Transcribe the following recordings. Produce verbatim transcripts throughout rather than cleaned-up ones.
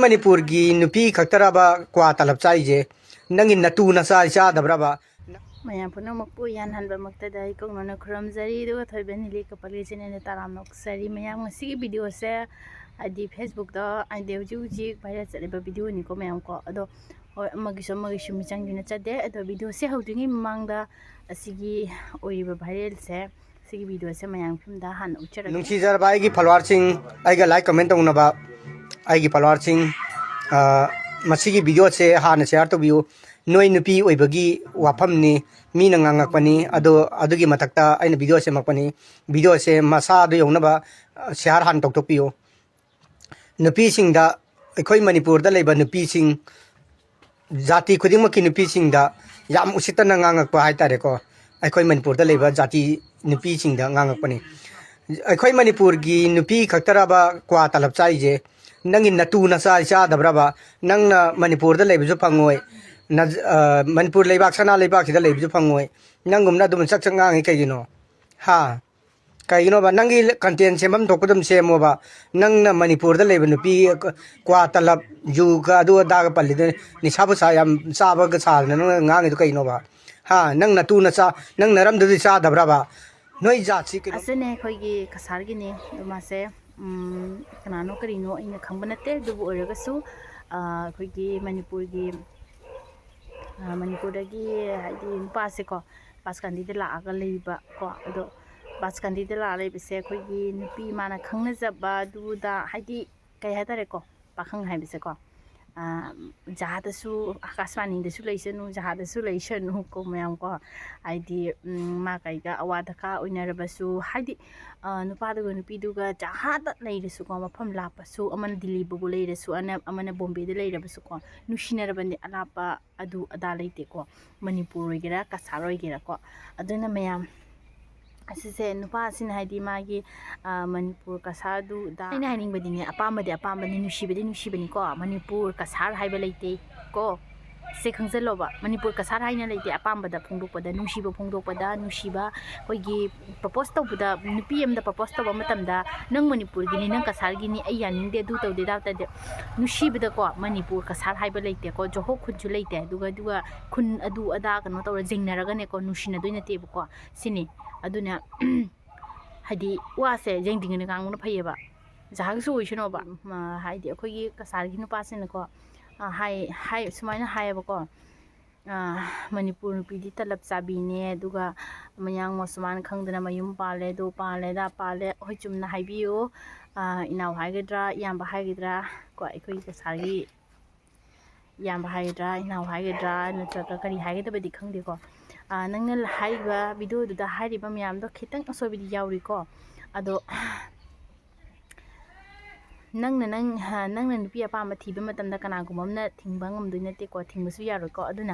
ꯃꯅꯤꯄꯨꯔꯒꯤ ꯅꯨꯄꯤ ꯈꯛꯇꯔꯕ ꯀ꯭ꯋꯥ ꯇꯂꯞ ꯆꯥꯏꯁꯦ? ꯅꯪꯒꯤ ꯅꯇꯨ ꯅꯆꯥ ꯆꯥꯗꯕ꯭ꯔꯕ? ꯃꯌꯥꯝ ꯄꯨꯝꯅꯃꯛꯄꯨ ꯌꯥꯟꯍꯟꯕꯃꯛꯇꯗ ꯑꯩ ꯀꯧꯅꯅ ꯈꯨꯔꯨꯝꯖꯔꯤ, ꯑꯗꯨꯒ ꯊꯣꯏꯕ ꯅꯤꯂꯤ ꯀꯄꯥꯂꯤ ꯆꯦꯅꯦꯜꯗ ꯇꯔꯥꯝꯅ ꯑꯣꯛꯆꯔꯤ꯫ ꯃꯌꯥꯝ, ꯉꯁꯤꯒꯤ ꯚꯤꯗꯤꯑꯣꯁꯦ ꯍꯥꯏꯗꯤ ꯐꯦꯁꯕꯨꯛꯇ ꯍꯥꯏꯗꯤ ꯍꯧꯖꯤꯛ ꯍꯧꯖꯤꯛ ꯚꯥꯏꯔꯦꯜ ꯆꯠꯂꯤꯕ ꯚꯤꯗꯤꯑꯣꯅꯤꯀꯣ ꯃꯌꯥꯝ ꯀꯣ꯫ ꯑꯗꯣ ꯍꯣꯏ, ꯑꯃꯒꯤꯁꯨ ꯑꯃꯒꯤꯁꯨ ꯃꯤꯆꯪꯗꯤ ꯅꯠꯆꯗꯦ꯫ ꯑꯗꯣ ꯚꯤꯗꯤꯑꯣꯁꯦ ꯍꯧꯗ꯭ꯔꯤꯉꯩ ꯃꯃꯥꯡꯗ ꯑꯁꯤꯒꯤ ꯑꯣꯏꯔꯤꯕ ꯚꯥꯏꯔꯦꯜꯁꯦ, ꯁꯤꯒꯤ ꯚꯤꯗꯤꯑꯣꯁꯦ ꯃꯌꯥꯝ ꯃꯐꯝꯗ ꯍꯥꯟꯅ ꯎꯠꯆꯔꯛꯀꯦ꯫ ꯅꯨꯡꯁꯤꯖꯔꯕ ꯑꯩꯒꯤ ꯐꯣꯂꯣꯋꯔꯁꯤꯡ, ꯑꯩꯒ ꯂꯥꯏꯛ ꯀꯃꯦꯟ ꯇꯧꯅꯕ ꯑꯩꯒꯤ ꯐꯣꯂꯣꯋꯔꯁꯤꯡ, ꯑ, ꯃꯁꯤꯒꯤ ꯚꯤꯗꯤꯑꯣꯁꯦ ꯍꯥꯟꯅ ꯁꯤꯌꯥꯔ ꯇꯧꯕꯤꯌꯨ꯫ ꯅꯣꯏ ꯅꯨꯄꯤ ꯑꯣꯏꯕꯒꯤ ꯋꯥꯐꯝꯅꯤ, ꯃꯤꯅ ꯉꯥꯡꯉꯛꯄꯅꯤ, ꯑꯗꯣ ꯑꯗꯨꯒꯤ ꯃꯊꯛꯇ ꯑꯩꯅ ꯚꯤꯗꯤꯑꯣ ꯁꯦꯝꯃꯛꯄꯅꯤ꯫ ꯚꯤꯗꯤꯑꯣꯁꯦ ꯃꯁꯥꯗꯨ ꯌꯧꯅꯕ, ꯑ, ꯁꯤꯌꯥꯔ ꯍꯥꯟꯅ ꯇꯧꯊꯣꯛꯄꯤꯌꯨ꯫ ꯅꯨꯄꯤꯁꯤꯡꯗ, ꯑꯩꯈꯣꯏ ꯃꯅꯤꯄꯨꯔꯗ ꯂꯩꯕ ꯅꯨꯄꯤꯁꯤꯡ, ꯖꯥꯇꯤ ꯈꯨꯗꯤꯡꯃꯛꯀꯤ ꯅꯨꯄꯤꯁꯤꯡꯗ ꯌꯥꯝ ꯎꯁꯤꯠꯇꯅ ꯉꯥꯡꯉꯛꯄ ꯍꯥꯏꯇꯥꯔꯦꯀꯣ꯫ ꯑꯩꯈꯣꯏ ꯃꯅꯤꯄꯨꯔꯗ ꯂꯩꯕ ꯖꯥꯇꯤ ꯅꯨꯄꯤꯁꯤꯡꯗ ꯉꯥꯡꯉꯛꯄꯅꯤ꯫ ꯑꯩꯈꯣꯏ ꯃꯅꯤꯄꯨꯔꯒꯤ ꯅꯨꯄꯤ ꯈꯛꯇꯔꯕ ꯀ꯭ꯋꯥ ꯇꯂꯞ ꯆꯥꯔꯤꯁꯦ? ꯅꯪꯒꯤ ꯅꯇꯨ ꯅꯆꯥ ꯆꯥꯗꯕ꯭ꯔꯕ? ꯅꯪꯅ ꯃꯅꯤꯄꯨꯔꯗ ꯂꯩꯕꯁꯨ ꯐꯪꯉꯣꯏ, ꯅ-, ꯑ, ꯃꯅꯤꯄꯨꯔ ꯂꯩꯕꯥꯛ, ꯁꯅꯥ ꯂꯩꯕꯥꯛꯁꯤꯗ ꯂꯩꯕꯁꯨ ꯐꯪꯉꯣꯏ꯫ ꯅꯪꯒꯨꯝꯅ ꯑꯗꯨꯝ ꯆꯛ ꯆꯛ ꯉꯥꯡꯉꯤ ꯀꯩꯒꯤꯅꯣ? ꯍꯥ? ꯀꯩꯒꯤꯅꯣꯕ? ꯅꯪꯒꯤ ꯀꯟꯇꯦꯟ ꯁꯦꯝꯐꯝ ꯊꯣꯛꯄ ꯑꯗꯨꯝ ꯁꯦꯝꯃꯣꯕ꯫ ꯅꯪꯅ ꯃꯅꯤꯄꯨꯔꯗ ꯂꯩꯕ ꯅꯨꯄꯤ ꯀ꯭ꯋꯥ ꯇꯂꯞ, ꯌꯨꯒ ꯑꯗꯨ ꯑꯗꯥꯒ ꯄꯜꯂꯤꯗꯨ, ꯅꯤꯁꯥ ꯄꯨꯁꯥ ꯌꯥꯝ ꯆꯥꯕꯒ ꯁꯥꯗꯅ ꯅꯪꯅ ꯉꯥꯡꯉꯤꯗꯣ ꯀꯩꯅꯣꯕ? ꯍꯥ? ꯅꯪ ꯅꯇꯨ ꯅꯆꯥ, ꯅꯪ ꯅꯔꯝꯗꯨꯗꯤ ꯆꯥꯗꯕ꯭ꯔꯕ? ꯅꯣꯏ ꯖꯥꯠꯁꯤ ꯀꯩꯅꯣ? ꯑꯁꯤꯅꯦ ꯑꯩꯈꯣꯏꯒꯤ ꯀꯁꯥꯔꯒꯤꯅꯤ꯫ ꯑꯗꯣ ꯃꯥꯁꯦ, ꯎꯝ, ꯀꯅꯥꯅꯣ ꯀꯔꯤꯅꯣ ꯑꯩꯅ ꯈꯪꯕ ꯅꯠꯇꯦ꯫ ꯑꯗꯨꯕꯨ ꯑꯣꯏꯔꯒꯁꯨ, ꯑ, ꯑꯩꯈꯣꯏꯒꯤ ꯃꯅꯤꯄꯨꯔꯒꯤ, ꯑ, ꯃꯅꯤꯄꯨꯔꯗꯒꯤ ꯍꯥꯏꯗꯤ ꯅꯨꯄꯥꯁꯦꯀꯣ, ꯕꯥꯁꯀꯥꯟꯗꯤꯗ ꯂꯥꯛꯑꯒ ꯂꯩꯕ ꯀꯣ꯫ ꯑꯗꯣ ꯕꯥꯁꯀꯥꯟꯗꯤꯗ ꯂꯥꯛꯑ ꯂꯩꯕꯁꯦ ꯑꯩꯈꯣꯏꯒꯤ ꯅꯨꯄꯤ ꯃꯥꯅ ꯈꯪꯅꯖꯕ ꯑꯗꯨꯗ ꯍꯥꯏꯗꯤ ꯀꯩ ꯍꯥꯏꯇꯥꯔꯦꯀꯣ, ꯄꯥꯈꯪ ꯍꯥꯏꯕꯁꯦꯀꯣ, ꯑ, ꯖꯍꯥꯗꯁꯨ, ꯑꯀꯥꯁꯕꯥꯅꯤꯗꯁꯨ ꯂꯩꯁꯅꯨ, ꯖꯍꯥꯗꯁꯨ ꯂꯩꯁꯅꯨ ꯀꯣ ꯃꯌꯥꯝ ꯀꯣ꯫ ꯍꯥꯏꯗꯤ, ꯎꯝ, ꯃꯥ ꯀꯩꯒ ꯑꯋꯥ ꯗꯀꯥ ꯑꯣꯏꯅꯔꯕꯁꯨ, ꯍꯥꯏꯗꯤ, ꯑ, ꯅꯨꯄꯥꯗꯨꯒ ꯅꯨꯄꯤꯗꯨꯒ ꯖꯍꯥꯗ ꯂꯩꯔꯁꯨꯀꯣ, ꯃꯐꯝ ꯂꯥꯞꯄꯁꯨ, ꯑꯃꯅ ꯗꯤꯜꯂꯤꯕꯨ ꯂꯩꯔꯁꯨ, ꯑꯅ-, ꯑꯃꯅ ꯕꯣꯝꯕꯦꯗ ꯂꯩꯔꯕꯁꯨꯀꯣ, ꯅꯨꯡꯁꯤꯅꯔꯕꯅꯤ, ꯑꯂꯥꯞꯄ ꯑꯗꯨ ꯑꯗꯥ ꯂꯩꯇꯦꯀꯣ꯫ ꯃꯅꯤꯄꯨꯔ ꯑꯣꯏꯒꯦꯔꯥ, ꯀꯁꯥꯔ ꯑꯣꯏꯒꯦꯔꯥꯀꯣ꯫ ꯑꯗꯨꯅ ꯃꯌꯥꯝ, ꯑꯁꯤꯁꯦ ꯅꯨꯄꯥꯁꯤꯅ ꯍꯥꯏꯗꯤ ꯃꯥꯒꯤ, ꯑ, ꯃꯅꯤꯄꯨꯔ ꯀꯁꯥꯔꯗꯨꯗ ꯑꯩꯅ ꯍꯥꯏꯅꯤꯡꯕꯗꯤꯅꯦ, ꯑꯄꯥꯝꯕꯗꯤ ꯑꯄꯥꯝꯕꯅꯤ, ꯅꯨꯡꯁꯤꯕꯗꯤ ꯅꯨꯡꯁꯤꯕꯅꯤꯀꯣ꯫ ꯃꯅꯤꯄꯨꯔ ꯀꯁꯥꯔ ꯍꯥꯏꯕ ꯂꯩꯇꯦ ꯀꯣ꯫ ꯁꯦ ꯈꯪꯖꯜꯂꯣꯕ, ꯃꯅꯤꯄꯨꯔ ꯀꯁꯥꯔ ꯍꯥꯏꯅ ꯂꯩꯇꯦ꯫ ꯑꯄꯥꯝꯕꯗ ꯐꯣꯡꯗꯣꯛꯄꯗ, ꯅꯨꯡꯁꯤꯕ ꯐꯣꯡꯗꯣꯛꯄꯗ, ꯅꯨꯡꯁꯤꯕ, ꯑꯩꯈꯣꯏꯒꯤ ꯄ꯭ꯔꯄꯣꯁ ꯇꯧꯕꯗ, ꯅꯨꯄꯤ ꯑꯃꯗ ꯄ꯭ꯔꯄꯣꯁ ꯇꯧꯕ ꯃꯇꯝꯗ, "ꯅꯪ ꯃꯅꯤꯄꯨꯔꯒꯤꯅꯤ, ꯅꯪ ꯀꯁꯥꯔꯒꯤꯅꯤ, ꯑꯩ ꯌꯥꯅꯤꯡꯗꯦ, ꯑꯗꯨ ꯇꯧꯗꯦ, ꯑꯗꯥ ꯇꯧꯗꯦ"꯫ ꯅꯨꯡꯁꯤꯕꯗꯀꯣ, ꯃꯅꯤꯄꯨꯔ ꯀꯁꯥꯔ ꯍꯥꯏꯕ ꯂꯩꯇꯦꯀꯣ, ꯖꯣꯍꯣ ꯈꯨꯟꯁꯨ ꯂꯩꯇꯦ꯫ ꯑꯗꯨꯒ, ꯑꯗꯨꯒ ꯈꯨꯟ ꯑꯗꯨ ꯑꯗꯥ ꯀꯩꯅꯣ ꯇꯧꯔ ꯌꯦꯡꯅꯔꯒꯅꯦꯀꯣ, ꯅꯨꯡꯁꯤꯅꯗꯣꯏ ꯅꯠꯇꯦꯕꯀꯣ꯫ ꯁꯤꯅꯤ꯫ ꯑꯗꯨꯅ ꯍꯥꯏꯗꯤ, ꯋꯥꯁꯦ ꯌꯦꯡꯗꯤꯡꯉꯅ ꯉꯥꯡꯕꯅ ꯐꯩꯌꯦꯕ꯫ ꯖꯍꯥꯛꯁꯨ ꯑꯣꯏꯁꯅꯣꯕ꯫ ꯃ-, ꯍꯥꯏꯗꯤ, ꯑꯩꯈꯣꯏꯒꯤ ꯀꯁꯥꯔꯒꯤ ꯅꯨꯄꯥꯁꯤꯅꯀꯣ, ꯑ, ꯍꯥꯏ, ꯍꯥꯏ, ꯁꯨꯃꯥꯏꯅ ꯍꯥꯏꯌꯦꯕꯀꯣ, ꯑ, "ꯃꯅꯤꯄꯨꯔ ꯅꯨꯄꯤꯗꯤ ꯇꯂꯞ ꯆꯥꯕꯤꯅꯦ, ꯑꯗꯨꯒ ꯃꯌꯥꯡ ꯃꯁꯨꯃꯥꯟ ꯈꯪꯗꯅ ꯃꯌꯨꯝ ꯄꯥꯜꯂꯦ, ꯑꯗꯨ ꯄꯥꯜꯂꯦ, ꯑꯗꯥ ꯄꯥꯜꯂꯦ"꯫ ꯍꯣꯏ, ꯆꯨꯝꯅ ꯍꯥꯏꯕꯤꯌꯨ꯫ ꯑ, ꯏꯅꯥꯎ ꯍꯥꯏꯒꯗ꯭ꯔꯥ, ꯏꯌꯥꯝꯕ ꯍꯥꯏꯒꯗ꯭ꯔꯥ, ꯀꯣ, ꯑꯩꯈꯣꯏ ꯀꯁꯥꯔꯒꯤ ꯏꯌꯥꯝꯕ ꯍꯥꯏꯒꯗ꯭ꯔꯥ, ꯏꯅꯥꯎ ꯍꯥꯏꯒꯗ꯭ꯔꯥ, ꯅꯠꯇ꯭ꯔꯒ ꯀꯔꯤ ꯍꯥꯏꯒꯗꯕꯗꯤ ꯈꯪꯗꯦꯀꯣ꯫ ꯑ, ꯅꯪꯅ ꯍꯥꯏꯔꯤꯕ ꯚꯤꯗꯤꯑꯣꯗꯨꯗ ꯍꯥꯏꯔꯤꯕ ꯃꯌꯥꯝꯗꯣ ꯈꯤꯇꯪ ꯑꯁꯣꯏꯕꯗꯤ ꯌꯥꯎꯔꯤꯀꯣ꯫ ꯑꯗꯣ ꯅꯪꯅ, ꯅꯪ, ꯍ, ꯅꯪꯅ ꯅꯨꯄꯤ ꯑꯄꯥꯝꯕ ꯊꯤꯕ ꯃꯇꯝꯗ ꯀꯅꯥꯒꯨꯝꯕ ꯑꯃꯅ ꯊꯤꯡꯕ ꯉꯝꯗꯣꯏ ꯅꯠꯇꯦꯀꯣ, ꯊꯤꯡꯕꯁꯨ ꯌꯥꯔꯣꯏꯀꯣ꯫ ꯑꯗꯨꯅ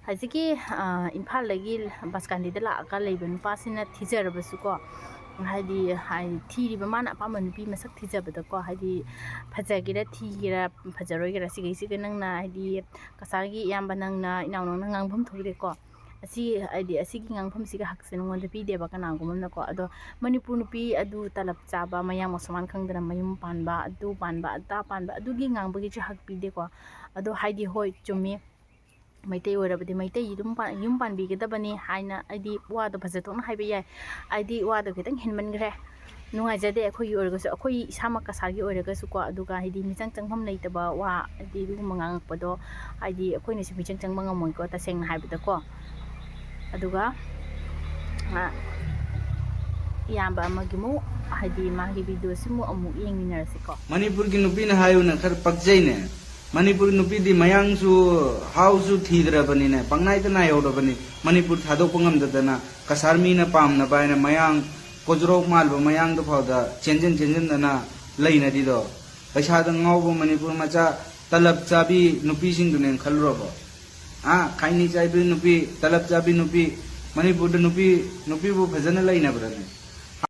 ꯍꯧꯖꯤꯛꯀꯤ, ꯑ, ꯏꯝꯐꯥꯜꯗꯒꯤ ꯕꯁꯀꯥꯟꯗꯤꯗ ꯂꯥꯛꯑꯒ ꯂꯩꯕ ꯅꯨꯄꯥꯁꯤꯅ ꯊꯤꯖꯔꯕꯁꯨꯀꯣ, ꯍꯥꯏꯗꯤ, ꯍꯥꯏꯗꯤ ꯊꯤꯔꯤꯕ ꯃꯥꯅ ꯑꯄꯥꯝꯕ ꯅꯨꯄꯤ ꯃꯁꯛ ꯊꯤꯖꯕꯗꯀꯣ, ꯍꯥꯏꯗꯤ ꯐꯖꯒꯦꯔꯥ ꯊꯤꯒꯦꯔꯥ ꯐꯖꯔꯣꯏꯒꯦꯔꯥ, ꯁꯤꯈꯩꯁꯤꯒ ꯅꯪꯅ, ꯍꯥꯏꯗꯤ ꯀꯁꯥꯔꯒꯤ ꯏꯌꯥꯝꯕ ꯅꯪꯅ, ꯏꯅꯥꯎ ꯅꯪꯅ ꯉꯥꯡꯐꯝ ꯊꯣꯛꯇꯦꯀꯣ꯫ ꯑꯁꯤ, ꯍꯥꯏꯗꯤ ꯑꯁꯤꯒꯤ ꯉꯥꯡꯐꯝꯁꯤꯒ ꯍꯛꯁꯦ ꯅꯉꯣꯟꯗ ꯄꯤꯗꯦꯕ ꯀꯅꯥꯒꯨꯝꯕ ꯑꯃꯅꯀꯣ꯫ ꯑꯗꯣ ꯃꯅꯤꯄꯨꯔ ꯅꯨꯄꯤ ꯑꯗꯨ ꯇꯂꯞ ꯆꯥꯕ, ꯃꯌꯥꯡ ꯃꯁꯨꯃꯥꯟ ꯈꯪꯗꯅ ꯃꯌꯨꯝ ꯄꯥꯟꯕ, ꯑꯗꯨ ꯄꯥꯟꯕ, ꯑꯗꯥ ꯄꯥꯟꯕ, ꯑꯗꯨꯒꯤ ꯉꯥꯡꯕꯒꯤꯁꯨ ꯍꯛ ꯄꯤꯗꯦꯀꯣ꯫ ꯑꯗꯣ ꯍꯥꯏꯗꯤ ꯍꯣꯏ, ꯆꯨꯝꯃꯤ, ꯃꯩꯇꯩ ꯑꯣꯏꯔꯕꯗꯤ ꯃꯩꯇꯩ ꯑꯗꯨꯝ ꯄꯥ-, ꯌꯨꯝ ꯄꯥꯟꯕꯤꯒꯗꯕꯅꯤ ꯍꯥꯏꯅ, ꯍꯥꯏꯗꯤ ꯋꯥꯗꯣ ꯐꯖꯊꯣꯛꯅ ꯍꯥꯏꯕ ꯌꯥꯏ꯫ ꯍꯥꯏꯗꯤ ꯋꯥꯗꯣ ꯈꯤꯇꯪ ꯍꯦꯟꯃꯟꯈ꯭ꯔꯦ꯫ ꯅꯨꯡꯉꯥꯏꯖꯗꯦ꯫ ꯑꯩꯈꯣꯏꯒꯤ ꯑꯣꯏꯔꯒꯁꯨ, ꯑꯩꯈꯣꯏ ꯏꯁꯥꯃꯛ ꯀꯁꯥꯔꯒꯤ ꯑꯣꯏꯔꯒꯁꯨꯀꯣ, ꯑꯗꯨꯒ ꯍꯥꯏꯗꯤ ꯃꯤꯆꯪ ꯆꯪꯐꯝ ꯂꯩꯇꯕ ꯋꯥ, ꯍꯥꯏꯗꯤ ꯑꯗꯨꯒꯨꯝꯕ ꯉꯥꯡꯉꯛꯄꯗꯣ, ꯍꯥꯏꯗꯤ ꯑꯩꯈꯣꯏꯅꯁꯨ ꯃꯤꯆꯪ ꯆꯪꯕ ꯉꯝꯃꯣꯏꯀꯣ, ꯇꯁꯦꯡꯅ ꯍꯥꯏꯕꯗꯀꯣ꯫ ꯑꯗꯨꯒ, ꯑ, ꯏꯌꯥꯝꯕ ꯑꯃꯒꯤꯃꯨꯛ, ꯍꯥꯏꯗꯤ ꯃꯥꯒꯤ ꯚꯤꯗꯤꯑꯣꯁꯤꯃꯨꯛ ꯑꯃꯨꯛ ꯌꯦꯡꯃꯤꯟꯅꯔꯁꯤꯀꯣ꯫ ꯃꯅꯤꯄꯨꯔꯒꯤ ꯅꯨꯄꯤꯅ ꯍꯥꯏꯌꯨꯅ ꯈꯔ ꯄꯛꯆꯩꯅꯦ꯫ ꯃꯅꯤꯄꯨꯔ ꯅꯨꯄꯤꯗꯤ ꯃꯌꯥꯡꯁꯨ ꯍꯥꯎꯁꯨ ꯊꯤꯗ꯭ꯔꯕꯅꯤꯅꯦ, ꯄꯪꯅꯥꯏꯗ ꯅꯥꯏꯍꯧꯔꯕꯅꯤ꯫ ꯃꯅꯤꯄꯨꯔ ꯊꯥꯗꯣꯛꯄ ꯉꯝꯗꯗꯅ ꯀꯁꯥꯔ ꯃꯤꯅ ꯄꯥꯝꯅꯕ ꯍꯥꯏꯅ ꯃꯌꯥꯡ ꯀꯣꯖ꯭ꯔꯣꯛ ꯃꯥꯜꯕ ꯃꯌꯥꯡꯗ ꯐꯥꯎꯗ ꯆꯦꯟꯖꯟ ꯆꯦꯟꯖꯟꯗꯅ ꯂꯩꯅꯔꯤꯗꯣ꯫ ꯄꯩꯁꯥꯗ ꯉꯥꯎꯕ ꯃꯅꯤꯄꯨꯔ ꯃꯆꯥ ꯇꯂꯞ ꯆꯥꯕꯤ ꯅꯨꯄꯤꯁꯤꯡꯗꯨꯅꯦꯅ ꯈꯜꯂꯨꯔꯕꯣ? ꯑꯥ, ꯈꯥꯏꯅꯤ ꯆꯥꯏꯕꯤ ꯅꯨꯄꯤ, ꯇꯂꯞ ꯆꯥꯕꯤ ꯅꯨꯄꯤ, ꯃꯅꯤꯄꯨꯔꯗ ꯅꯨꯄꯤ, ꯅꯨꯄꯤꯕꯨ ꯐꯖꯅ ꯂꯩꯅꯕ꯭ꯔꯅꯦ?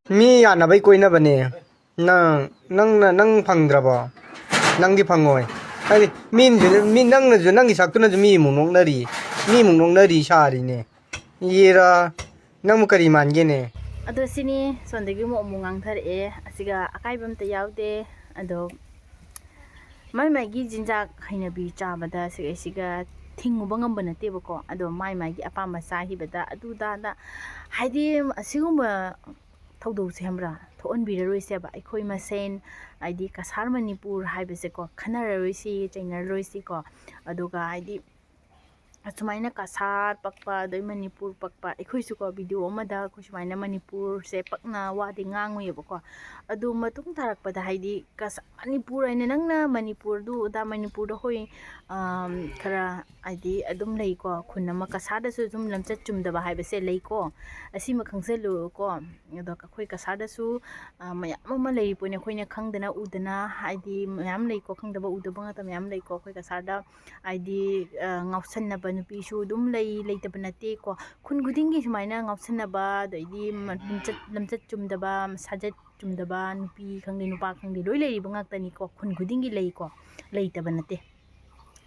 ꯃꯤ ꯌꯥꯅꯕꯩ ꯀꯣꯏꯅꯕꯅꯦ꯫ ꯅꯪ, ꯅꯪꯅ, ꯅꯪ ꯐꯪꯗ꯭ꯔꯕꯣ? ꯅꯪꯗꯤ ꯐꯪꯉꯣꯏ꯫ ꯍꯥꯏꯗꯤ ꯃꯤꯅꯁꯨ, ꯃꯤ, ꯅꯪꯅꯁꯨ, ꯅꯪꯒꯤ ꯁꯛꯇꯨꯅꯁꯨ ꯃꯤ ꯑꯃꯨꯛ ꯅꯣꯛꯅꯔꯤ, ꯃꯤ ꯑꯃꯨꯛ ꯅꯣꯛꯅꯔꯤ ꯁꯥꯔꯤꯅꯦ꯫ ꯏꯔꯥ, ꯅꯪꯕꯨ ꯀꯔꯤ ꯃꯥꯟꯒꯦꯅꯦ? ꯑꯗꯣ ꯁꯤꯅꯤ, ꯁꯣꯝꯗꯒꯤ ꯑꯃꯨꯛ ꯑꯃꯨꯛ ꯉꯥꯡꯊꯔꯛꯑꯦ꯫ ꯑꯁꯤꯒ ꯑꯀꯥꯏꯕ ꯑꯝꯇ ꯌꯥꯎꯗꯦ꯫ ꯑꯗꯣ ꯃꯥꯏ ꯃꯥꯏꯒꯤ ꯆꯤꯟꯖꯥꯛ ꯍꯩꯅꯕꯤ ꯆꯥꯕꯗ ꯁꯤꯒꯩꯁꯤꯒ ꯊꯤꯡꯉꯨꯕ ꯉꯝꯕ ꯅꯠꯇꯦꯕꯀꯣ꯫ ꯑꯗꯣ ꯃꯥꯏ ꯃꯥꯏꯒꯤ ꯑꯄꯥꯝꯕ ꯆꯥꯈꯤꯕꯗ ꯑꯗꯨꯗꯥꯗ, ꯍꯥꯏꯗꯤ ꯑꯁꯤꯒꯨꯝꯕ ꯊꯧꯗꯣꯛꯁꯦ ꯈꯪꯕ꯭ꯔꯥ, ꯊꯣꯛꯍꯟꯕꯤꯔꯔꯣꯏꯁꯦꯕ꯫ ꯑꯩꯈꯣꯏ ꯃꯁꯦꯟ, ꯍꯥꯏꯗꯤ ꯀꯁꯥꯔ ꯃꯅꯤꯄꯨꯔ ꯍꯥꯏꯕꯁꯦꯀꯣ, ꯈꯟꯅꯔꯔꯣꯏꯁꯤ, ꯆꯩꯅꯔꯔꯣꯏꯁꯤꯀꯣ꯫ ꯑꯗꯨꯒ ꯍꯥꯏꯗꯤ ꯑꯁꯨꯃꯥꯏꯅ ꯀꯁꯥꯔ ꯄꯛꯄ, ꯑꯗꯩ ꯃꯅꯤꯄꯨꯔ ꯄꯛꯄ, ꯑꯩꯈꯣꯏꯁꯨꯀꯣ ꯚꯤꯗꯤꯑꯣ ꯑꯃꯗ ꯑꯩꯈꯣꯏ ꯁꯨꯃꯥꯏꯅ ꯃꯅꯤꯄꯨꯔꯁꯦ ꯄꯛꯅ ꯋꯥꯗꯤ ꯉꯥꯡꯉꯨꯏꯌꯦꯕꯀꯣ꯫ ꯑꯗꯨ ꯃꯇꯨꯡ ꯇꯥꯔꯛꯄꯗ ꯍꯥꯏꯗꯤ ꯀꯁꯥ-, ꯃꯅꯤꯄꯨꯔ ꯍꯥꯏꯅ ꯅꯪꯅ ꯃꯅꯤꯄꯨꯔꯗꯨ ꯑꯗꯥ ꯃꯅꯤꯄꯨꯔꯗ ꯍꯣꯏ, ꯑꯝ, ꯈꯔ ꯍꯥꯏꯗꯤ ꯑꯗꯨꯝ ꯂꯩꯀꯣ, ꯈꯨꯟ ꯑꯃ ꯀꯁꯥꯔꯗꯁꯨ ꯑꯗꯨꯝ ꯂꯝꯆꯠ ꯆꯨꯝꯗꯕ ꯍꯥꯏꯕꯁꯦ ꯂꯩꯀꯣ꯫ ꯑꯁꯤꯃ ꯈꯪꯖꯜꯂꯨꯀꯣ꯫ ꯑꯗꯣ ꯑꯩꯈꯣꯏ ꯀꯁꯥꯔꯗꯁꯨ, ꯑ, ꯃꯌꯥꯝ ꯑꯃ ꯂꯩꯔꯤ ꯄꯣꯠꯅꯤ, ꯑꯩꯈꯣꯏꯅ ꯈꯪꯗꯅ ꯎꯗꯅ, ꯍꯥꯏꯗꯤ ꯃꯌꯥꯝ ꯂꯩꯀꯣ, ꯈꯪꯗꯕ ꯎꯗꯕ ꯉꯥꯛꯇ ꯃꯌꯥꯝ ꯂꯩꯀꯣ ꯑꯩꯈꯣꯏ ꯀꯁꯥꯔꯗ꯫ ꯍꯥꯏꯗꯤ, ꯑ, ꯉꯥꯎꯁꯟꯅꯕ ꯅꯨꯄꯤꯁꯨ ꯑꯗꯨꯝ ꯂꯩ, ꯂꯩꯇꯕ ꯅꯠꯇꯦꯀꯣ꯫ ꯈꯨꯟ ꯈꯨꯗꯤꯡꯒꯤ ꯁꯨꯃꯥꯏꯅ ꯉꯥꯎꯁꯟꯅꯕ, ꯑꯗꯩꯗꯤ ꯃ-, ꯂꯝꯆꯠ, ꯂꯝꯆꯠ ꯆꯨꯝꯗꯕ, ꯁꯥꯖꯠ ꯆꯨꯝꯗꯕ ꯅꯨꯄꯤ ꯈꯪꯗꯦ, ꯅꯨꯄꯥ ꯈꯪꯗꯦ, ꯂꯣꯏ ꯂꯩꯔꯤꯕ ꯉꯥꯛꯇꯅꯤꯀꯣ꯫ ꯈꯨꯟ ꯈꯨꯗꯤꯡꯒꯤ ꯂꯩꯀꯣ, ꯂꯩꯇꯕ ꯅꯠꯇꯦ꯫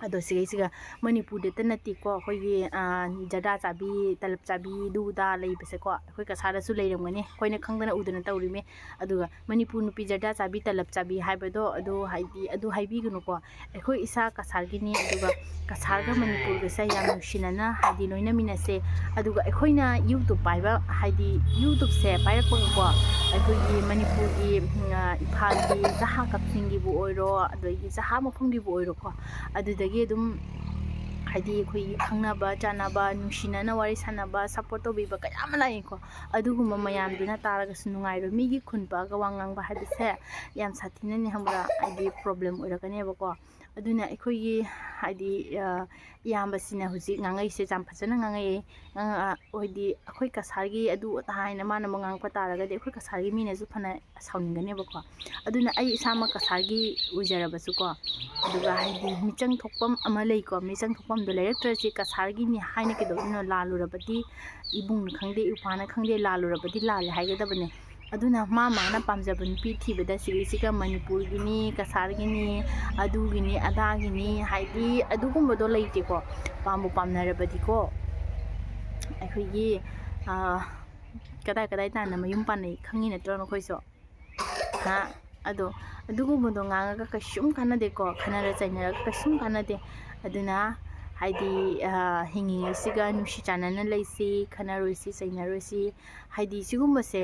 ꯑꯗꯣ ꯁꯤꯒꯩꯁꯤꯒ ꯃꯅꯤꯄꯨꯔꯗꯇ ꯅꯠꯇꯦꯀꯣ, ꯑꯩꯈꯣꯏꯒꯤ, ꯑ, ꯖꯔꯗꯥ ꯆꯥꯕꯤ, ꯇꯂꯞ ꯆꯥꯕꯤ, ꯗꯨ ꯗꯥ ꯂꯩꯕꯁꯦꯀꯣ, ꯑꯩꯈꯣꯏ ꯀꯁꯥꯔꯗꯁꯨ ꯂꯩꯔꯝꯒꯅꯤ, ꯑꯩꯈꯣꯏꯅ ꯈꯪꯗꯅ ꯎꯗꯅ ꯇꯧꯔꯤꯃꯦ꯫ ꯑꯗꯨꯒ ꯃꯅꯤꯄꯨꯔ ꯅꯨꯄꯤ ꯖꯔꯗꯥ ꯆꯥꯕꯤ, ꯇꯂꯞ ꯆꯥꯕꯤ ꯍꯥꯏꯕꯗꯣ, ꯑꯗꯨ ꯍꯥꯏꯗꯤ, ꯑꯗꯨ ꯍꯥꯏꯕꯤꯒꯅꯨꯀꯣ꯫ ꯑꯩꯈꯣꯏ ꯏꯁꯥ ꯀꯁꯥꯔꯒꯤꯅꯤ, ꯑꯗꯨꯒ ꯀꯁꯥꯔꯒ ꯃꯅꯤꯄꯨꯔꯒꯁꯦ ꯌꯥꯝ ꯅꯨꯡꯁꯤꯅꯅ ꯍꯥꯏꯗꯤ ꯂꯣꯏꯅꯃꯤꯟꯅꯁꯦ꯫ ꯑꯗꯨꯒ ꯑꯩꯈꯣꯏꯅ YouTube ꯄꯥꯏꯕ, ꯍꯥꯏꯗꯤ YouTubeꯁꯦ ꯄꯥꯏꯔꯛꯄꯒꯀꯣ, ꯑꯩꯈꯣꯏꯒꯤ ꯃꯅꯤꯄꯨꯔꯒꯤ, ꯎꯝ, ꯑ, ꯏꯝꯐꯥꯜꯒꯤ ꯖꯍꯥ ꯀꯛꯆꯤꯡꯒꯤꯕꯨ ꯑꯣꯏꯔꯣ, ꯑꯗꯒꯤ ꯖꯍꯥ ꯃꯐꯝꯒꯤꯕꯨ ꯑꯣꯏꯔꯣꯀꯣ, ꯑꯗꯨꯗꯒꯤ ꯑꯗꯨꯝ ꯍꯥꯏꯗꯤ ꯑꯩꯈꯣꯏꯒꯤ ꯈꯪꯅꯕ ꯆꯥꯟꯅꯕ, ꯅꯨꯡꯁꯤꯅꯅ ꯋꯥꯔꯤ ꯁꯥꯟꯅꯕ, support ꯇꯧꯕꯤꯕ ꯀꯌꯥ ꯑꯃ ꯂꯥꯛꯏꯀꯣ꯫ ꯑꯗꯨꯒꯨꯝꯕ ꯃꯌꯥꯝꯗꯨꯅ ꯇꯥꯔꯒꯁꯨ ꯅꯨꯡꯉꯥꯏꯔꯣꯏ꯫ ꯃꯤꯒꯤ ꯈꯨꯟ ꯄꯛꯑꯒ ꯋꯥ ꯉꯥꯡꯕ ꯍꯥꯏꯕꯁꯦ ꯌꯥꯝ ꯁꯥꯊꯤꯅꯅꯦ ꯈꯪꯕ꯭ꯔꯥ, ꯍꯥꯏꯗꯤ problem ꯑꯣꯏꯔꯛꯀꯅꯦꯕꯀꯣ꯫ ꯑꯗꯨꯅ ꯑꯩꯈꯣꯏꯒꯤ ꯍꯥꯏꯗꯤ, ꯑ, ꯏꯌꯥꯝꯕꯁꯤꯅ ꯍꯧꯖꯤꯛ ꯉꯥꯡꯉꯛꯏꯁꯦ ꯌꯥꯝ ꯐꯖꯅ ꯉꯥꯡꯉꯛꯑꯦ꯫ ꯉꯥꯡꯉꯛꯑ-, ꯍꯥꯏꯗꯤ ꯑꯩꯈꯣꯏ ꯀꯁꯥꯔꯒꯤ ꯑꯗꯨ ꯑꯗꯥ ꯍꯥꯏꯅ ꯃꯥꯅ ꯑꯃꯨꯛ ꯉꯥꯡꯉꯛꯄ ꯇꯥꯔꯒꯗꯤ ꯑꯩꯈꯣꯏ ꯀꯁꯥꯔꯒꯤ ꯃꯤꯅꯁꯨ ꯐꯅ ꯁꯥꯎꯅꯤꯡꯒꯅꯦꯕꯀꯣ꯫ ꯑꯗꯨꯅ ꯑꯩ ꯏꯁꯥꯃꯛ ꯀꯁꯥꯔꯒꯤ ꯑꯣꯏꯖꯔꯕꯁꯨꯀꯣ, ꯑꯗꯨꯒ ꯍꯥꯏꯗꯤ ꯃꯤꯆꯪ ꯊꯣꯛꯐꯝ ꯑꯃ ꯂꯩꯀꯣ, ꯃꯤꯆꯪ ꯊꯣꯛꯐꯝꯗꯣ ꯂꯩꯔꯛꯇ꯭ꯔꯗꯤ ꯀꯁꯥꯔꯒꯤꯅꯤ ꯍꯥꯏꯅ ꯀꯩꯗꯧꯗꯣꯏꯅꯣ? ꯂꯥꯜꯂꯨꯔꯕꯗꯤ ꯏꯕꯨꯡꯅ ꯈꯪꯗꯦ, ꯏꯄ꯭ꯋꯥꯅ ꯈꯪꯗꯦ, ꯂꯥꯜꯂꯨꯔꯕꯗꯤ ꯂꯥꯜꯂꯦ ꯍꯥꯏꯒꯗꯕꯅꯦ꯫ ꯑꯗꯨꯅ ꯃꯥ ꯃꯥꯅ ꯄꯥꯝꯖꯕ ꯅꯨꯄꯤ ꯊꯤꯕꯗ ꯁꯤꯒꯤꯁꯤꯒ ꯃꯅꯤꯄꯨꯔꯒꯤꯅꯤ, ꯀꯁꯥꯔꯒꯤꯅꯤ, ꯑꯗꯨꯒꯤꯅꯤ, ꯑꯗꯥꯒꯤꯅꯤ ꯍꯥꯏꯗꯤ ꯑꯗꯨꯒꯨꯝꯕꯗꯣ ꯂꯩꯇꯦꯀꯣ꯫ ꯄꯥꯝꯕꯨ ꯄꯥꯝꯅꯔꯕꯗꯤꯀꯣ, ꯑꯩꯈꯣꯏꯒꯤ, ꯑꯥ, ꯀꯗꯥꯏ ꯀꯗꯥꯏ ꯇꯥꯟꯅ ꯃꯌꯨꯝ ꯄꯥꯟꯅꯩ ꯈꯪꯉꯤ ꯅꯠꯇ꯭ꯔꯣ ꯅꯈꯣꯏꯁꯨ? ꯍꯥ? ꯑꯗꯣ ꯑꯗꯨꯒꯨꯝꯕꯗꯣ ꯉꯥꯡꯉꯒ ꯀꯩꯁꯨꯝ ꯀꯥꯟꯅꯗꯦꯀꯣ꯫ ꯈꯠꯅꯔ ꯆꯩꯅꯔꯒ ꯀꯩꯁꯨꯝ ꯀꯥꯟꯅꯗꯦ꯫ ꯑꯗꯨꯅ ꯍꯥꯏꯗꯤ, ꯑꯥ, ꯍꯤꯡꯉꯤꯉꯩꯁꯤꯒ ꯅꯨꯡꯁꯤ ꯆꯥꯟꯅꯅ ꯂꯩꯁꯤ, ꯈꯠꯅꯔꯣꯏꯁꯤ, ꯆꯩꯅꯔꯣꯏꯁꯤ꯫ ꯍꯥꯏꯗꯤ ꯁꯤꯒꯨꯝꯕꯁꯦ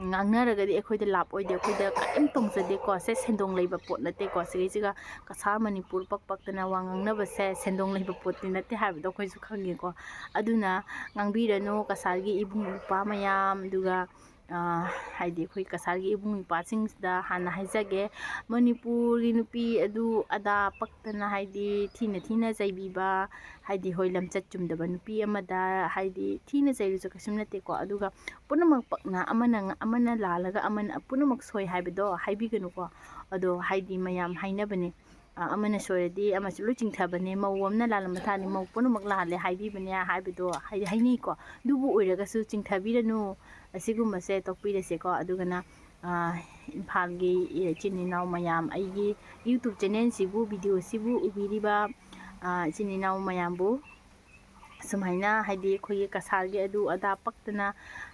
ꯉꯥꯡꯅꯔꯒꯗꯤ ꯑꯩꯈꯣꯏꯗ ꯂꯥꯞ ꯑꯣꯏꯗꯦ, ꯑꯩꯈꯣꯏꯗ ꯀꯔꯤꯝ ꯇꯣꯡꯖꯗꯦꯀꯣ꯫ ꯁꯦ ꯁꯦꯟꯗꯣꯡ ꯂꯩꯕ ꯄꯣꯠ ꯅꯠꯇꯦꯀꯣ꯫ ꯁꯤꯒꯩꯁꯤꯒ ꯀꯁꯥꯔ ꯃꯅꯤꯄꯨꯔ ꯄꯛ ꯄꯛꯇꯅ ꯋꯥ ꯉꯥꯡꯅꯕꯁꯦ ꯁꯦꯟꯗꯣꯡ ꯂꯩꯕ ꯄꯣꯠꯇꯤ ꯅꯠꯇꯦ ꯍꯥꯏꯕꯗꯣ ꯑꯩꯈꯣꯏꯁꯨ ꯈꯪꯉꯦꯀꯣ꯫ ꯑꯗꯨꯅ ꯉꯥꯡꯕꯤꯔꯅꯨ ꯀꯁꯥꯔꯒꯤ ꯏꯕꯨꯡ ꯏꯄ꯭ꯋꯥ ꯃꯌꯥꯝ, ꯑꯗꯨꯒ, ꯑꯥ, ꯍꯥꯏꯗꯤ ꯑꯩꯈꯣꯏ ꯀꯁꯥꯔꯒꯤ ꯏꯕꯨꯡ ꯏꯄ꯭ꯋꯥꯁꯤꯡꯁꯤꯗ ꯍꯥꯟꯅ ꯍꯥꯏꯖꯒꯦ, ꯃꯅꯤꯄꯨꯔꯒꯤ ꯅꯨꯄꯤ ꯑꯗꯨ ꯑꯗꯥ ꯄꯛꯇꯅ ꯍꯥꯏꯗꯤ ꯊꯤꯅ ꯊꯤꯅ ꯆꯩꯕꯤꯕ, ꯍꯥꯏꯗꯤ ꯍꯣꯏ ꯂꯝꯆꯠ ꯆꯨꯝꯗꯕ ꯅꯨꯄꯤ ꯑꯃꯗ ꯍꯥꯏꯗꯤ ꯊꯤꯅ ꯆꯩꯔꯁꯨ ꯀꯩꯁꯨꯝ ꯅꯠꯇꯦꯀꯣ꯫ ꯑꯗꯨꯒ ꯄꯨꯝꯅꯃꯛ ꯄꯛꯅ ꯑꯃꯅ ꯉ-, ꯑꯃꯅ ꯂꯥꯜꯂꯒ ꯑꯃꯅ ꯄꯨꯝꯅꯃꯛ ꯁꯣꯏ ꯍꯥꯏꯕꯗꯣ ꯍꯥꯏꯕꯤꯒꯅꯨꯀꯣ꯫ ꯑꯗꯣ ꯍꯥꯏꯗꯤ ꯃꯌꯥꯝ ꯍꯥꯏꯅꯕꯅꯦ, ꯑ, ꯑꯃꯅ ꯁꯣꯏꯔꯗꯤ ꯑꯃꯁꯨ ꯂꯣꯏ ꯆꯤꯡꯊꯕꯅꯦ, ꯃꯧ ꯑꯃꯅ ꯂꯥꯜꯂꯝꯕ ꯊꯥꯔꯗꯤ ꯃꯧ ꯄꯨꯝꯅꯃꯛ ꯂꯥꯜꯂꯦ ꯍꯥꯏꯕꯤꯕꯅꯦ ꯍꯥꯏꯕꯗꯣ ꯍꯥꯏꯗꯤ ꯍꯥꯏꯅꯩꯀꯣ꯫ ꯑꯗꯨꯕꯨ ꯑꯣꯏꯔꯒꯁꯨ ꯆꯤꯡꯊꯕꯤꯔꯅꯨ, ꯑꯁꯤꯒꯨꯝꯕꯁꯦ ꯇꯣꯛꯄꯤꯔꯁꯦꯀꯣ꯫ ꯑꯗꯨꯒꯅ, ꯑ, ꯏꯝꯐꯥꯜꯒꯤ ꯏꯆꯤꯟ ꯏꯅꯥꯎ ꯃꯌꯥꯝ, ꯑꯩꯒꯤ YouTube ꯆꯦꯅꯦꯜꯁꯤꯕꯨ, ꯚꯤꯗꯤꯑꯣꯁꯤꯕꯨ ꯎꯕꯤꯔꯤꯕ, ꯑ, ꯏꯆꯤꯟ ꯏꯅꯥꯎ ꯃꯌꯥꯝꯕꯨ ꯁꯨꯃꯥꯏꯅ ꯍꯥꯏꯗꯤ ꯑꯩꯈꯣꯏꯒꯤ ꯀꯁꯥꯔꯒꯤ ꯑꯗꯨ ꯑꯗꯥ ꯄꯛꯇꯅ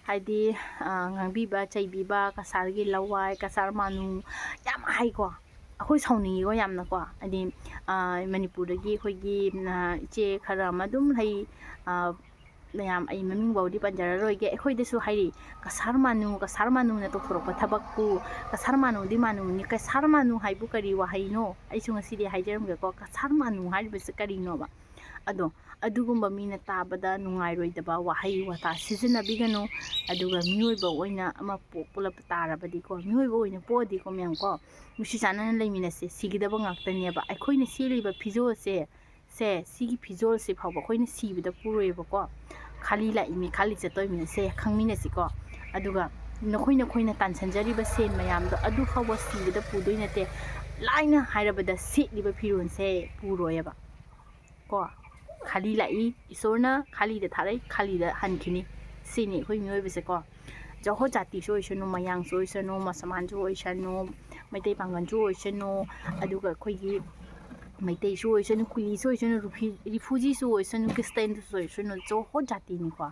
ꯍꯥꯏꯗꯤ, ꯑ, ꯉꯥꯡꯕꯤꯕ, ꯆꯩꯕꯤꯕ, ꯀꯁꯥꯔꯒꯤ ꯂꯋꯥꯏ, ꯀꯁꯥꯔ ꯃꯥꯅꯨ ꯌꯥꯝ ꯍꯥꯏꯀꯣ꯫ ꯑꯩꯈꯣꯏ ꯁꯥꯎꯅꯤꯡꯉꯤꯀꯣ ꯌꯥꯝꯅꯀꯣ꯫ ꯍꯥꯏꯗꯤ, ꯑ, ꯃꯅꯤꯄꯨꯔꯗꯒꯤ ꯑꯩꯈꯣꯏꯒꯤ, ꯑ, ꯏꯆꯦ ꯈꯔ ꯑꯃ ꯑꯗꯨꯝ ꯂꯩ, ꯑ, ꯃꯌꯥꯝ ꯑꯩ ꯃꯃꯤꯡ ꯐꯥꯎꯗꯤ ꯄꯟꯖꯔꯔꯣꯏꯒꯦ꯫ ꯑꯩꯈꯣꯏꯗꯁꯨ ꯍꯥꯏꯔꯤ, "ꯀꯁꯥꯔ ꯃꯥꯅꯨ, ꯀꯁꯥꯔ ꯃꯥꯅꯨꯅ ꯇꯧꯊꯣꯔꯛꯄ ꯊꯕꯛꯄꯨ, ꯀꯁꯥꯔ ꯃꯥꯅꯨꯗꯤ ꯃꯥꯅꯨꯅꯤ, ꯀꯁꯥꯔ ꯃꯥꯅꯨ ꯍꯥꯏꯕꯨ ꯀꯔꯤ ꯋꯥꯍꯩꯅꯣ?" ꯑꯩꯁꯨ ꯉꯁꯤꯗꯤ ꯍꯥꯏꯖꯔꯝꯒꯦꯀꯣ, ꯀꯁꯥꯔ ꯃꯥꯅꯨ ꯍꯥꯏꯔꯤꯕꯁꯤ ꯀꯔꯤꯅꯣꯕ? ꯑꯗꯣ ꯑꯗꯨꯒꯨꯝꯕ ꯃꯤꯅ ꯇꯥꯕꯗ ꯅꯨꯡꯉꯥꯏꯔꯣꯏꯗꯕ ꯋꯥꯍꯩ ꯋꯥꯇꯥ ꯁꯤꯖꯤꯟꯅꯕꯤꯒꯅꯨ꯫ ꯑꯗꯨꯒ ꯃꯤꯑꯣꯏꯕ ꯑꯣꯏꯅ ꯑꯃ ꯄꯣꯛꯄ ꯇꯥꯔꯕꯗꯤꯀꯣ, ꯃꯤꯑꯣꯏꯕ ꯑꯣꯏꯅ ꯄꯣꯛꯑꯗꯤꯀꯣ ꯃꯌꯥꯝꯀꯣ, ꯅꯨꯡꯁꯤ ꯆꯥꯟꯅꯅ ꯂꯩꯃꯤꯟꯅꯁꯦ꯫ ꯁꯤꯒꯗꯕ ꯉꯥꯛꯇꯅꯦꯕ꯫ ꯑꯩꯈꯣꯏꯅ ꯁꯦꯠꯂꯤꯕ ꯐꯤꯖꯣꯜꯁꯦ, ꯁꯦ, ꯁꯤꯒꯤ ꯐꯤꯖꯣꯜꯁꯤ ꯐꯥꯎꯕ ꯑꯩꯈꯣꯏꯅ ꯁꯤꯕꯗ ꯄꯨꯔꯣꯏꯕꯀꯣ꯫ ꯈꯥꯂꯤ ꯂꯥꯛꯏꯃꯤ, ꯈꯥꯂꯤ ꯆꯠꯇꯣꯏꯃꯤ, ꯁꯦ ꯈꯪꯃꯤꯟꯅꯁꯤꯀꯣ꯫ ꯑꯗꯨꯒ ꯅꯈꯣꯏ ꯅꯈꯣꯏꯅ ꯇꯥꯟꯁꯟꯖꯔꯤꯕ ꯁꯦꯟ ꯃꯌꯥꯝꯗꯣ ꯑꯗꯨ ꯐꯥꯎꯕ ꯁꯤꯕꯗ ꯄꯨꯗꯣꯏ ꯅꯠꯇꯦ꯫ ꯂꯥꯏꯅ ꯍꯥꯏꯔꯕꯗ ꯁꯦꯠꯂꯤꯕ ꯐꯤꯔꯣꯜꯁꯦ ꯄꯨꯔꯣꯏꯕ꯫ ꯀꯣ, ꯈꯥꯂꯤ ꯂꯥꯛꯏ, ꯏꯁꯣꯔꯅ ꯈꯥꯂꯤꯗ ꯊꯥꯔꯛꯏ, ꯈꯥꯂꯤꯗ ꯍꯟꯈꯤꯅꯤ꯫ ꯁꯤꯅꯤ ꯑꯩꯈꯣꯏ ꯃꯤꯑꯣꯏꯕꯁꯦꯀꯣ꯫ ꯖꯣꯍꯣ ꯖꯥꯇꯤꯁꯨ ꯑꯣꯏꯁꯅꯨ, ꯃꯌꯥꯡꯁꯨ ꯑꯣꯏꯁꯅꯨ, ꯃꯁꯃꯥꯟꯁꯨ ꯑꯣꯏꯁꯅꯨ, ꯃꯩꯇꯩ ꯄꯥꯡꯒꯜꯁꯨ ꯑꯣꯏꯁꯅꯨ, ꯑꯗꯨꯒ ꯑꯩꯈꯣꯏꯒꯤ ꯃꯩꯇꯩꯁꯨ ꯑꯣꯏꯁꯅꯨ, ꯀꯨꯂꯤꯁꯨ ꯑꯣꯏꯁꯅꯨ, ꯔꯨꯐꯤ-, ꯔꯤꯐꯨꯖꯤꯁꯨ ꯑꯣꯏꯁꯅꯨ, ꯈ꯭ꯔꯤꯁꯇꯦꯟꯁꯨ ꯑꯣꯏꯁꯅꯨ, ꯖꯣꯍꯣ ꯖꯥꯇꯤꯅꯤꯀꯣ꯫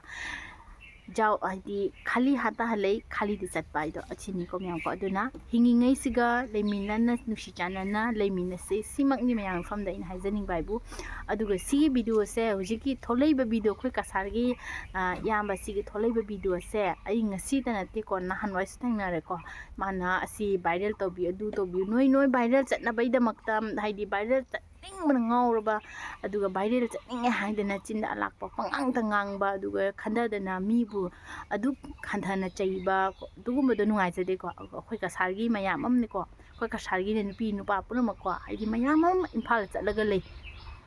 ꯖꯥꯎ ꯍꯥꯏꯗꯤ ꯈꯥꯂꯤ ꯍꯥꯠꯇ ꯍꯜꯂꯛꯏ, ꯈꯥꯂꯤꯗ ꯆꯠꯄ ꯍꯥꯏꯗꯣ ꯑꯁꯤꯅꯤꯀꯣ ꯃꯌꯥꯝꯀꯣ꯫ ꯑꯗꯨꯅ ꯍꯤꯡꯉꯤꯉꯩꯁꯤꯒ ꯂꯩꯃꯤꯟꯅꯅ, ꯅꯨꯡꯁꯤ ꯆꯥꯟꯅꯅ ꯂꯩꯃꯤꯟꯅꯁꯤ, ꯁꯤꯃꯛꯅꯤ ꯃꯌꯥꯝ ꯃꯐꯝꯗ ꯑꯩꯅ ꯍꯥꯏꯖꯅꯤꯡꯕ ꯍꯥꯏꯕꯨ꯫ ꯑꯗꯨꯒ ꯁꯤꯒꯤ ꯚꯤꯗꯤꯑꯣꯁꯦ, ꯍꯧꯖꯤꯛꯀꯤ ꯊꯣꯛꯂꯛꯏꯕ ꯚꯤꯗꯤꯑꯣ, ꯑꯩꯈꯣꯏ ꯀꯁꯥꯔꯒꯤ, ꯑ, ꯏꯌꯥꯝꯕ ꯁꯤꯒꯤ ꯊꯣꯛꯂꯛꯏꯕ ꯚꯤꯗꯤꯑꯣꯁꯦ ꯑꯩ ꯉꯁꯤꯇ ꯅꯠꯇꯦꯀꯣ, ꯅꯍꯥꯟꯋꯥꯏꯁꯨ ꯊꯦꯡꯅꯔꯦꯀꯣ꯫ ꯃꯥꯅ ꯑꯁꯤ ꯚꯥꯏꯔꯦꯜ ꯇꯧꯕꯤꯌꯨ, ꯑꯗꯨ ꯇꯧꯕꯤꯌꯨ, ꯅꯣꯏ, ꯅꯣꯏ ꯚꯥꯏꯔꯦꯜ ꯆꯠꯅꯕꯩꯗꯃꯛꯇ, ꯍꯥꯏꯗꯤ ꯚꯥꯏꯔꯦꯜ ꯆꯠꯅꯤꯡꯕꯅ ꯉꯥꯎꯔꯕ, ꯑꯗꯨꯒ ꯚꯥꯏꯔꯦꯜ ꯆꯠꯅꯤꯡꯉꯦ ꯍꯥꯏꯗꯅ ꯆꯤꯟꯗ ꯑꯂꯥꯛꯄ ꯄꯉꯥꯡꯗ ꯉꯥꯡꯕ, ꯑꯗꯨꯒ ꯈꯟꯊꯗꯅ ꯃꯤꯕꯨ ꯑꯗꯨꯛ ꯍꯟꯊꯅ ꯆꯩꯕ, ꯑꯗꯨꯒꯨꯝꯕꯗꯣ ꯅꯨꯡꯉꯥꯏꯖꯗꯦꯀꯣ꯫ ꯑꯩꯈꯣꯏ ꯀꯁꯥꯔꯒꯤ ꯃꯌꯥꯝ ꯑꯃꯅꯤꯀꯣ, ꯑꯩꯈꯣꯏ ꯀꯁꯥꯔꯒꯤꯅꯦ, ꯅꯨꯄꯤ ꯅꯨꯄꯥ ꯄꯨꯝꯅꯃꯛꯀꯣ, ꯍꯥꯏꯗꯤ ꯃꯌꯥꯝ ꯑꯃ ꯏꯝꯐꯥꯜꯗ ꯆꯠꯂꯒ ꯂꯩ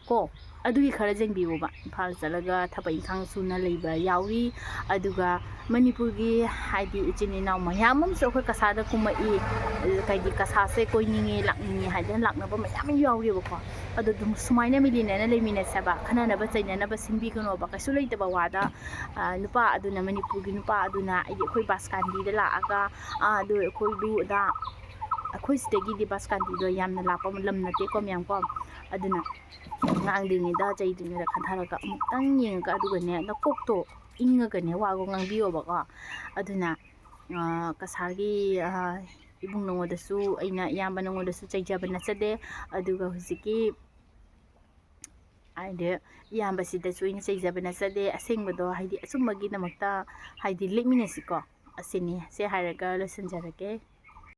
ꯀꯣ꯫ ꯑꯗꯨꯒꯤ ꯈꯔ ꯌꯦꯡꯕꯤꯌꯣꯕ, ꯏꯝꯐꯥꯜ ꯆꯠꯂꯒ ꯊꯕꯛ ꯏꯪꯈꯥꯡ ꯁꯨꯅ ꯂꯩꯕ ꯌꯥꯎꯔꯤ꯫ ꯑꯗꯨꯒ ꯃꯅꯤꯄꯨꯔꯒꯤ ꯍꯥꯏꯗꯤ ꯏꯆꯤꯟ ꯏꯅꯥꯎ ꯃꯌꯥꯝ ꯑꯃꯁꯨ ꯑꯩꯈꯣꯏ ꯀꯁꯥꯔꯗ ꯀꯨꯝꯃꯛꯏ, ꯍꯥꯏꯗꯤ ꯀꯁꯥꯔꯁꯦ ꯀꯣꯏꯅꯤꯡꯉꯤ, ꯂꯥꯛꯅꯤꯡꯉꯤ ꯍꯥꯏꯗꯅ ꯂꯥꯛꯅꯕ ꯃꯌꯥꯝ ꯌꯥꯎꯔꯤꯕꯀꯣ꯫ ꯑꯗꯣ ꯑꯗꯨꯝ ꯁꯨꯃꯥꯏꯅ ꯃꯤꯂꯤꯅꯦꯅ ꯂꯩꯃꯤꯟꯅꯁꯦꯕ, ꯈꯟꯅꯅꯕ ꯆꯩꯅꯅꯕ ꯁꯤꯟꯕꯤꯒꯅꯣꯕ, ꯀꯩꯁꯨ ꯂꯩꯇꯕ ꯋꯥꯗ꯫ ꯑ, ꯅꯨꯄꯥ ꯑꯗꯨꯅ, ꯃꯅꯤꯄꯨꯔꯒꯤ ꯅꯨꯄꯥ ꯑꯗꯨꯅ ꯍꯥꯏꯗꯤ ꯑꯩꯈꯣꯏ ꯕꯁ ꯀꯥꯟꯗꯤꯗ ꯂꯥꯛꯑꯒ, ꯑꯥ, ꯑꯗꯨ ꯑꯩꯈꯣꯏꯗꯨ ꯑꯗꯥ, ꯑꯩꯈꯣꯏ ꯁꯤꯗꯒꯤꯗꯤ ꯕꯁ ꯀꯥꯟꯗꯤꯗꯣ ꯌꯥꯝꯅ ꯂꯥꯞꯄ ꯂꯝ ꯅꯠꯇꯦꯀꯣ ꯃꯌꯥꯝꯀꯣ꯫ ꯑꯗꯨꯅ ꯉꯥꯡꯗ꯭ꯔꯤꯉꯩꯗ, ꯆꯩꯗ꯭ꯔꯤꯉꯩꯗ ꯈꯟꯊꯔꯒ ꯑꯃꯨꯛꯇꯪ ꯌꯦꯡꯉꯒ, ꯑꯗꯨꯒꯅꯦ, ꯅꯀꯣꯛꯇꯣ ꯏꯪꯉꯒꯅꯦ ꯋꯥꯒ ꯉꯥꯡꯕꯤꯌꯣꯕꯀꯣ꯫ ꯑꯗꯨꯅ, ꯑ, ꯀꯁꯥꯔꯒꯤ, ꯑ, ꯏꯕꯨꯡ ꯅꯉꯣꯟꯗꯁꯨ, ꯑꯩꯅ ꯏꯌꯥꯝꯕ ꯅꯉꯣꯟꯗꯁꯨ ꯆꯩꯖꯕ ꯅꯠꯆꯗꯦ꯫ ꯑꯗꯨꯒ ꯍꯧꯖꯤꯛꯀꯤ ꯍꯥꯏꯗꯤ ꯏꯌꯥꯝꯕꯁꯤꯗꯁꯨ ꯑꯩꯅ ꯆꯩꯖꯕ ꯅꯠꯆꯗꯦ꯫ ꯑꯁꯦꯡꯕꯗꯣ, ꯍꯥꯏꯗꯤ ꯑꯆꯨꯝꯕꯒꯤꯗꯃꯛꯇ ꯍꯥꯏꯗꯤ ꯂꯦꯞꯃꯤꯟꯅꯁꯤꯀꯣ꯫ ꯑꯁꯤꯅꯤ, ꯁꯤ ꯍꯥꯏꯔꯒ ꯂꯣꯏꯁꯤꯟꯖꯔꯒꯦ꯫